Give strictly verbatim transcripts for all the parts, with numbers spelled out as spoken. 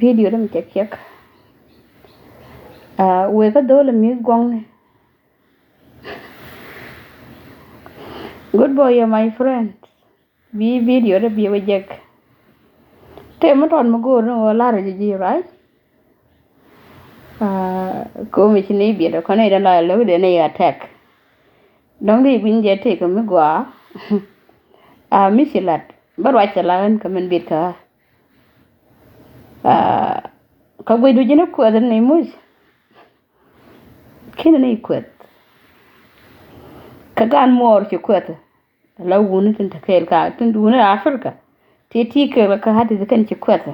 Video däm cɛ kiɛk. Wëë kä dho̱o̱l ɛ mi̱th guɔ̱ŋni. Good boy, you're my friend. Bi video dä bi wä jek. Tëë mi tɔt mi go̱o̱r ni ɣöö lar ji̱ ji̱, right? Komi ci ni biɛt ɛ kɔn i̱ dee la lök dee ni attack. Dɔ̱ŋ di gui̱ny jɛ tëë kɛ mi gɔaa. A mi ci lat bä ruac cɛ la ɣän kɛ min biɛt kä. Kä guic du ji̱n kuɛth ni muc. Kinɛ ni kuɛth. Kä gan muɔɔr ci kuɛth. La wuni tin te kɛɛl ka tin wuni Africa. Ti ti kɛɛl ka hati ti kɛn ci kuɛth.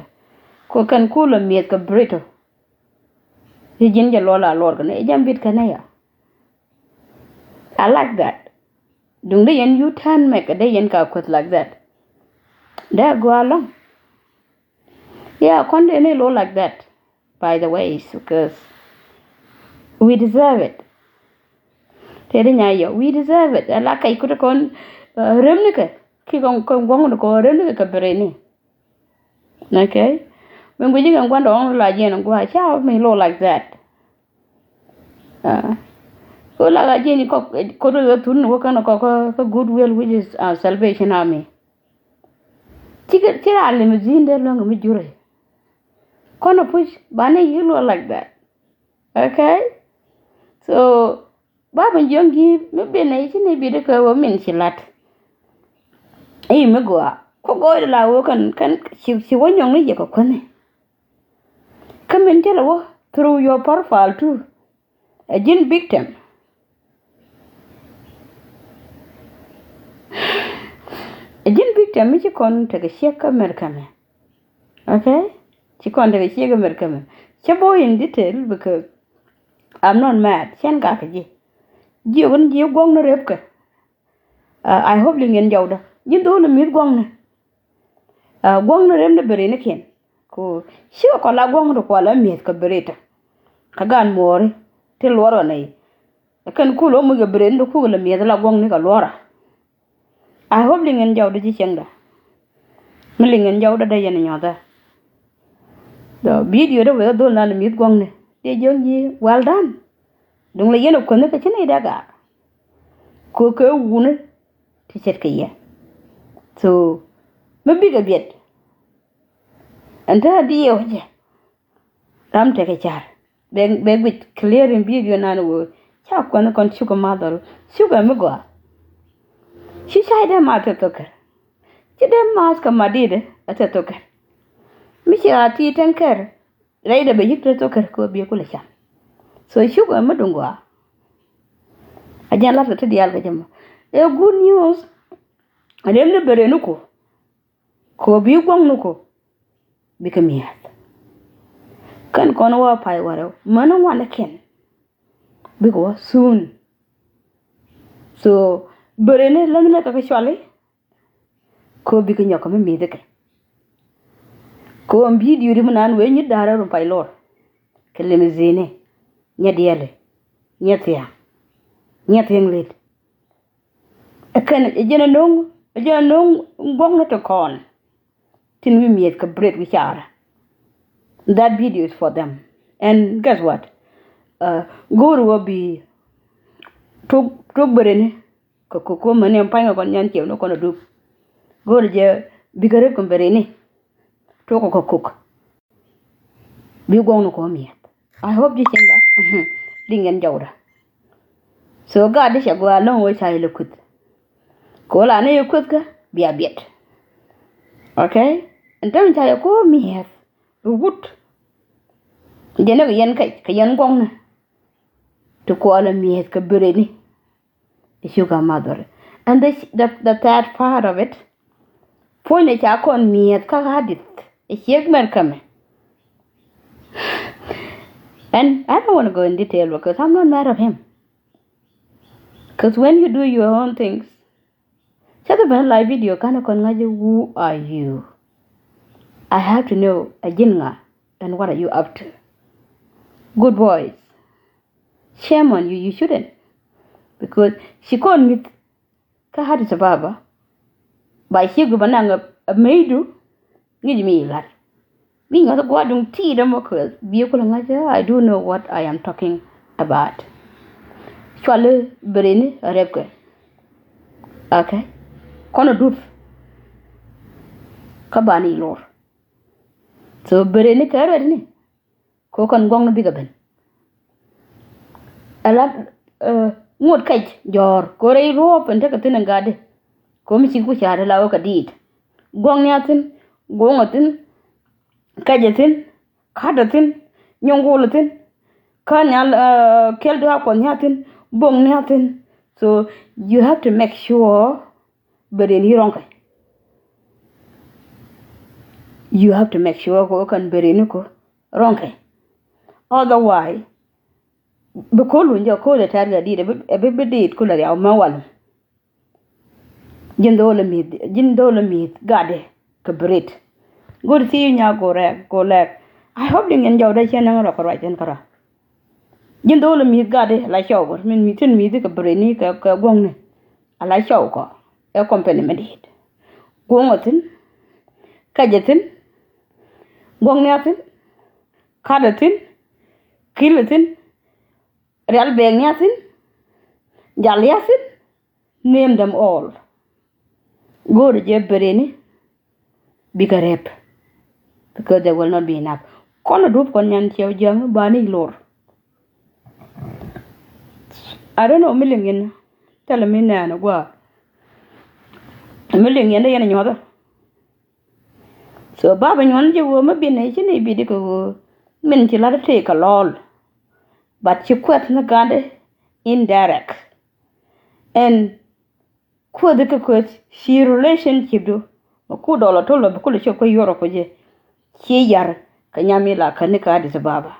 Ko kɛn kulɛ miɛth kɛ Brito. Ti ji̱n jɛ luɔl a luɔr kɛ ni jam bit kɛ ni ya. I like that. Duŋ dee yɛn U-turn mɛk dee yɛn ka kuɛth like that. Dee a gɔaa lɔŋ. Yeah, kɔn dee ni lo̱ like that, by the way, because we deserve it. Tëë di nya yɔ, we deserve it. Ala kɛc kut kɔn rem ni kɛ ki kɔn guɔŋ ni kɔn rem ni kɛ kɛ bere ni. Okay. Min guici kɛ gua̱n dɔŋ la jiɛn gua̱ ca mi lo̱ like that. Ko la ka jiɛn kɔk kut kɛ thun ni wä kɛn kɔk kɛ Goodwill, which is Salvation Army. Cikɛ ci raa limi zi̱n dee luäŋ mi jurɛ. Kɔn a puc ba ni yi luɔ like that. Okay. So ba mi jiɔŋ ji̱ mi ben a yi ci ni bi di kɛ wä min ci lat. I̱ mi gɔaa ku gɔɔy di la wä kɛn kɛn ci wä nyɔŋ ni yɛ kɛ kuäni. Kä min cä lɛ wä through your profile too. Ɛ ji̱n victim. Ɛ ji̱n victim mi ci kɔn tekɛ ciek kä America mɛ. Okay. Ci kɔn tekɛ ciek kä America mɛ. Cä bä in detail because I'm not mad. Cɛn gak kɛ ji̱ jiök in ji̱ guɔ̱ŋ ni rep kɛ. I hope liŋ in jɔwdä ji̱n dho̱o̱l in mi̱th guɔ̱ŋ ni. Guɔ̱ŋ ni rep ni beri ni kiɛn. Ku cikɛ kɔn la guɔ̱ŋ ti kuɔl a mi̱eth kɛ beri tɔ. Kä gan muɔɔri ti luɔr ɣän a yi. Kɛn kul ɣä muc kɛ beri ni ti kuk la mi̱eth la guɔ̱ŋ ni kɛ luɔra. I hope liŋ in jɔwdä ji̱ cieŋdä. Mi liŋ in jɔwdä dee yɛn nyɔ̱thä. Dɔ video dee wek a dhol nan mi̱eth guɔ̱ŋ ni dee jiɔ̱ŋ ji̱ well done. Duŋ la yɛn a kuänh ni kɛ ci ni dee gaak. Ku kɛ wuni ti ce̱tkɛ yɛ. So mi bikɛ biɛt. Ɛn te a diɛw jɛ. Ram tekɛ car bɛ guic clear in video nan wee ca kuɛn kɔn cukɛ math ɔl cukɛ mi gɔaa. Ci cay dee math te thokɛr. Ci dee math kɛ mat dit a te thokɛr. Mi ci a ti teŋ kɛr. Rɛy dɛ bɛ yik te thok kɛ kɛ biɛ kulɛ cam. So cuk ɛ mi duŋ gɔaa. A jɛn lat kɛ ti diaal kɛ jɛ mɔ. Ɛ good news. Rem ni bɛ reni ko. Kɛ bi guɔŋ ni ko. Bikɛ miath. Kɛn kɔn wä pay warɛ män ŋuan kɛn. Bikɛ wä soon. So bɛ reni läth ni kɛ kɛ cuali. Kɛ ɣöö bikɛ nyɔk kɛ mi mi̱thikɛ. Kɛ ɣöö ɛn bi̱i̱ diööri mi naan wee nyit da̱a̱r rɛw rum pay lor kɛ limi zi̱i̱ni. Nyɛ diɛli nyɛ thia̱a̱ŋ nyɛ thi̱eŋ lit. Ɛ kɛn ɛ jɛn ɛ no̱o̱ŋ ɛ jɛn ɛ no̱o̱ŋ guɔ̱kni ti kɔn. Tin wi̱i̱ mi̱eth kɛ bret wi̱i̱ caarä. That video is for them. And guess what? Go̱o̱ri wä bi tuk tuk bereni. Kɛ kuk kä mäni ɛn pa̱ny kɛ kɔn nyan ciɛw ni kɔn a dup. Go̱o̱ri jɛ bikɛ rep kɛ bereni. Tuk kɛ kuk bi guɔ̱ŋni kɔn mi̱eth. I hope ji̱ cieŋda. Diŋ ɛn jɔwda. So gaat di cɛ gɔaa lo̱ŋ wee ca ilɛ kueth. Kɛ wä la ni yɛ kueth kä bia biɛt. Okay. Ɛn täämɛ ca yɛ kɔn mi̱eth. Bi wut jɛ ni kɛ yɛn kɛ kɛ yɛn guɔ̱ŋni. Ti kuɔlɛ mi̱eth kɛ bereni. Ɛ cuk a madhɔri. And the, the, the third part of it, puɔ̱ny ni ca kɔn mi̱eth kä hadith ɛ ciek mɛr kämɛ. And I don't want to go in detail because I'm not mad of him. Because when you do your own things, ca the ben live video kan kɔn ŋa̱c, who are you? I have to know a ji̱n ŋa and what are you up to? Good boys. Shame on you, you shouldn't. Because ci kɔn mi̱th kä hadi sababa. Ba ci guiba naŋ a meidu ŋi̱c mi ilat. Mi nyuɔth gua̱a̱r duŋ ti̱i̱t ɛmɔ kɛ biɛ kulɛ ŋa̱c, I do know what I am talking about. Cuali beri ni rep kɛ. Okay. Kɔn a dup. Kä bani lor. So beri ni kɛ rep ni. Ko kɔn guɔŋni bikɛ ben. Ala ŋot kɛc jɔ̱ɔ̱r ko rɛy ruɔ̱ɔ̱p in tekɛ thin in gatdi. Ko mi cik ku ca̱a̱t ala wä kɛ diit. Guɔŋni a thin, guɔŋ a thin, kɛc a thin, ka̱t a thin, nyuŋ gol a thin. Kä nyal kɛl di a kuɔth ni a thin, boŋ ni a thin. So you have to make sure bɛ rin yi rɔŋkɛ. You have to make sure ko kɛn bɛ rin yi ko rɔŋkɛ. Otherwise bi ko̱l wun jɛ ko̱l ɛ tɛ̈r kɛ diit ɛ bi bi diit kulɛ riaw mɛ wal. Ji̱n dho̱o̱l ɛ mi̱th, ji̱n dho̱o̱l ɛ mi̱th gatdɛ kɛ bɛ rit. Good see you nya go rɛk go lɛk. I hope di ŋiɛn jɔwdɛ cɛ näŋ rɔ kɛ ruac thin kärɔa. Ji̱n dho̱o̱l ɛ mi̱th gatdɛ la cɔw gɔr min mi̱th thin mi̱th kɛ bɛ rit ni kɛ guɔ̱ŋni. Ala cɔw kɔ ɛ company mi di̱i̱t. Guɔ̱ŋ ɛ thi̱n, kɛc ɛ thi̱n, guɔ̱ŋni a thi̱n, kat ɛ thi̱n, ki̱l ɛ thi̱n, rial bɛɛkni a thi̱n, jali a thi̱n. Name them all. Go̱o̱ri jɛ bereni bikɛ rep. Because there will not be enough. Kɔn a dup kɔn nyan ciɛw jiäŋ bani lor. I don't know mi liŋ in. Thilɛ mi nɛɛn a gua̱a̱. Mi liŋ in dee yɛn a nyuɔthä. So baba nyuɔn jɛ wee mi bin a ci ni bi di kɛ wee min ci lat a tëë kɛ lɔɔl. But ci kuɛth ni gandɛ indirect. And kuäthi kɛ kuäth ci relationship du. Mɛ ku dɔl a tol a bi kulɛ cop kä Europe jɛ. Ci yar kɛ nyam mi la kä ni kä Addis Ababa.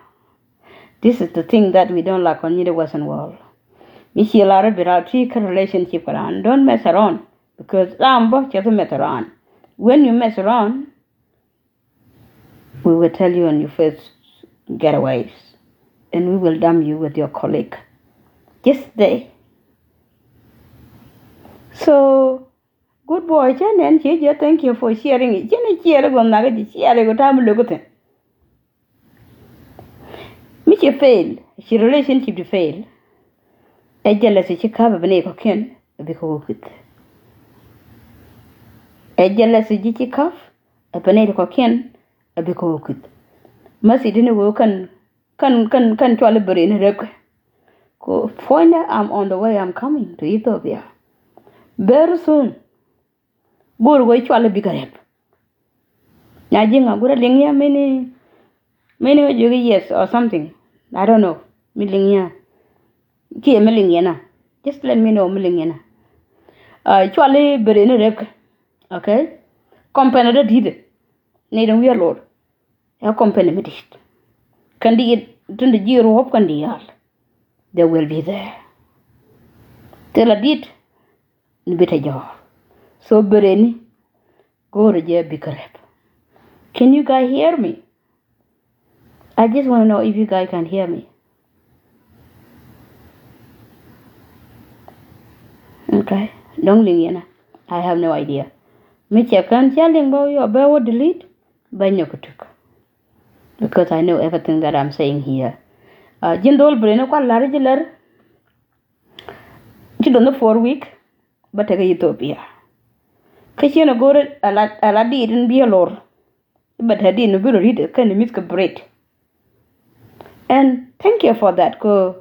This is the thing that we don't like on the Western world. Mi ci la rɛ bi ra ti kä relationship kɛ ran, don't mess around. Because ram bä cɛ thi mess around. When you mess around, we will tell you on your first getaways, and we will dump you with your colleague. Just stay. So good boy, cɛ nɛn ci jɛ, thank you for sharing. Ci ni share gom na kɛ ci share gom tam lok thin. Mi ci fail, ci relationship di fail. Ɛ jealousy ci kap ɛ bi nɛy kɔ̱kiɛn ɛ bi kɛ wä kui̱th. Ɛ jealousy ji̱ ci kap ɛ bi nɛy kɔ̱kiɛn ɛ bi kɛ wä kui̱th. Message di ni wee kɛn kɛn kɛn kɛn cuali beri ni rep kɛ. Ko point, I'm on the way, I'm coming to Ethiopia very soon. Go̱o̱r wee cuali bikɛ rep. Nya ji̱ ŋa gurɛ liŋ yɛ mini mini wee jiök yes or something. I don't know. Mi liŋ yɛ kiɛ mi liŋ yɛ na. Just let me know mi liŋ yɛ na. Cuali beri ni rep kɛ. Okay. Company dee di̱t ni dee wi̱i̱ a lor. Ɛ company mi di̱t. Kɛn di̱t tin di ji̱ ruɔ̱p kɛn di̱t yal. They will be there. Thilɛ di̱t ni bi te jɔɔr. So bereni go̱o̱rɛ jɛ bikɛ rep. Can you guys hear me? I just want to know if you guys can hear me. Okay. Dɔ̱ŋ liŋ yɛn a. I have no idea. Mi cɛ kän cɛ liŋ bä yɔ bɛ wä delete bä nyɔk tuk. Because I know everything that I'm saying here. Ji̱n dho̱l bereni kual la̱r ji̱ lär. Ci do̱n the four week bä tekɛ Ethiopia. Kä ciɛn a go̱o̱r a la diit in bi a lor. Bä te diit ni bi rɔ ri̱t kɛn ni mi̱th kɛ bret. And thank you for that. Kä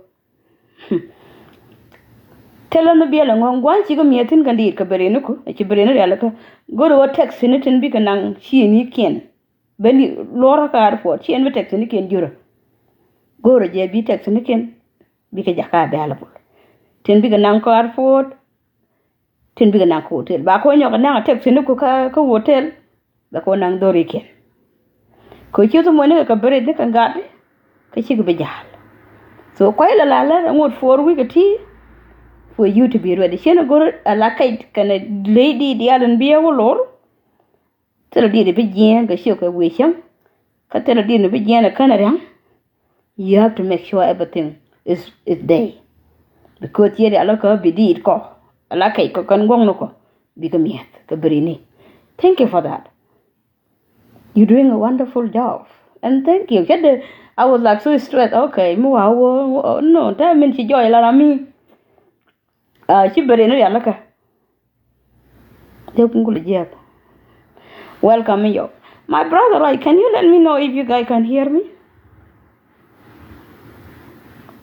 tɛlɛ ni biɛl ɛŋɔ gua̱n cikɛ mi̱eth thi̱n kɛn diit kɛ bereni ku ci bereni rialikä. Go̱o̱r wä text ni tin bikɛ naŋ ci ni kiɛn. Beni luɔrä kä airport ci ɛn bi text ni kiɛn jurä. Go̱o̱rä jɛ bi text ni kiɛn bikɛ jakä available. Tin bikɛ naŋ kä airport. Tin bikɛ naŋ kä hotel ba kɔ nyɔk naŋ a text ni ku kä hotel. Bɛ kɔ naŋ dhori kiɛn. Kɛ ci thumoni kɛ beret ni kɛ gat kä cik bi ja̱a̱l. So kuay la la lɛ ŋot four week a ti for you to be ready. Cien a go̱r a la kɛc kɛn a lady dial in bi a wä lor. Thilɛ diet bi jiɛɛn kɛ ciök kɛ wi̱i̱ cäŋ. Kä thilɛ diet bi jiɛɛn kɛ känɛ ria̱ŋ. You have to make sure everything is is there. Because yet ala kä bi diit kɔ ala kɛc kɔ kɛn guɔ̱ŋni kɔ bikɛ mi̱eth kɛ birini. Thank you for that. You doing a wonderful job. And thank you. Cɛ dee, I was like so stressed. Okay, mi wa wä, no, tɛ min ci jɔɔc la ram mi. Ah, ci beren ni rialikä. Jɛ kun kul jiɛk. Welcome mi yɔ. My brother, like, can you let me know if you guys can hear me?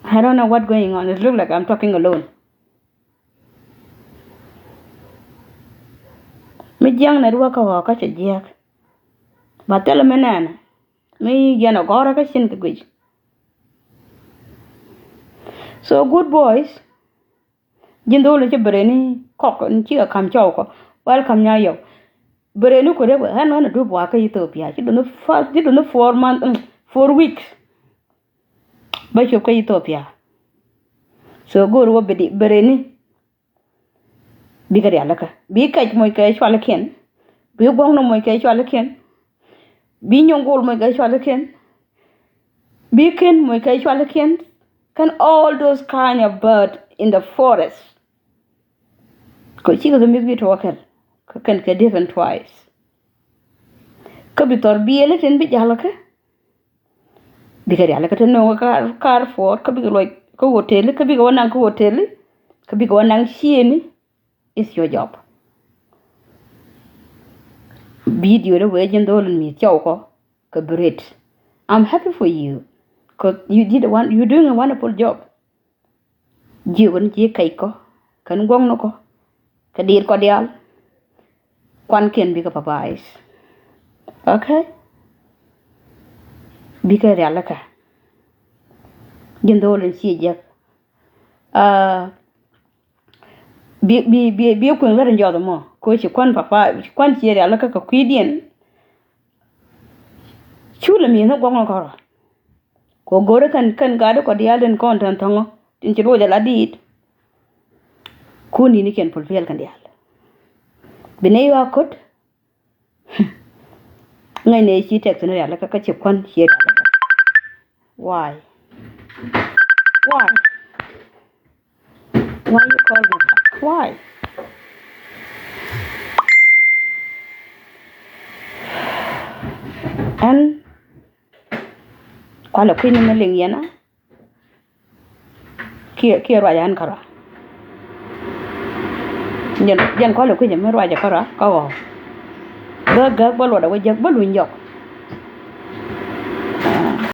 I don't know what's going on. It look like I'm talking alone. Mi jiäŋ nɛ ruakä ɣɔɔ kä cɛ jiɛk. Ba thilɛ mi nɛnɛ. Mi yɛn a gɔ̱rä kä cin kɛ guic. So good boys. Ji̱n dho̱o̱l ni ci bereni kɔk ni cikɛ ka̱m cɔw kɔ. Welcome nya yɔw. Bereni kuɛ dee bɛ ɣän ɣän a dup wakä Ethiopia. Ci duni first, ci duni four month, mm, four weeks. Bä cop kä Ethiopia. So go̱o̱r wä bedi bereni. Bikɛ rialikä. Bi kɛc moc kɛ cualikiɛn. Bi guɔ̱ŋni moc kɛ cualikiɛn. Bi nyuŋ gol moc kɛ cualikiɛn. Bi ken moc kɛ cualikiɛn. Kɛn all those kind of bird in the forest. Kɛ cikɛ the mith bi tuɔkɛl. Kɛ kɛn kɛ different twice. Kä bi thɔr biɛli tin bi jal kä. Bikɛ rialikä te no̱o̱ŋ kä airport, kä bikɛ luɔc kä hoteli, kä bikɛ wä naŋ kä hoteli, kä bikɛ wä naŋ cieni. It's your job. Video dee wee ji̱n dho̱o̱l in mi cɔw kɔ kɛ beret. I'm happy for you, 'cause you did a one, you doing a wonderful job. Ji̱ wän ji̱ kɛc kɔ kɛn guɔ̱ŋni kɔ kɛ diit kɔ diaal. Kuankiɛn bikɛ papayas. Okay. Bikɛ rialikä. Ji̱n dho̱o̱l in ci jiäk. Ah, bi bi bi bi kueŋ lät in jɔth mɔ ko ci kuan papayas, ci kuan ci rialikä kɛ kui̱diɛn. Cu lɛ mi̱i̱n ni guɔ̱ŋni kɔrɔ. Kɛ go̱ri kɛn kɛn gatdi kɔ diaal tin kɔn tɛn thɔŋɔ tin ci luɔc ala diit. Kun ni̱nikiɛn pul piɛl kɛn diaal. Bi nɛy ɣɔaa ko̱t. Ŋäcnɛ ci tɛk thi̱n rialikä kä ci kuän ci rialikä. Why? Why? Why you call me back? Why? Ɛn kualɛ kui̱ni mi liŋ yɛn a kiɛ kiɛ ruac ɛn kärɔa. Jɛn jɛn kualɛ kui̱ni mi ruac ɛ kärɔa kä ɣɔw. Bä gäk bä luɔt ɛ wä jek bä luny jɔk.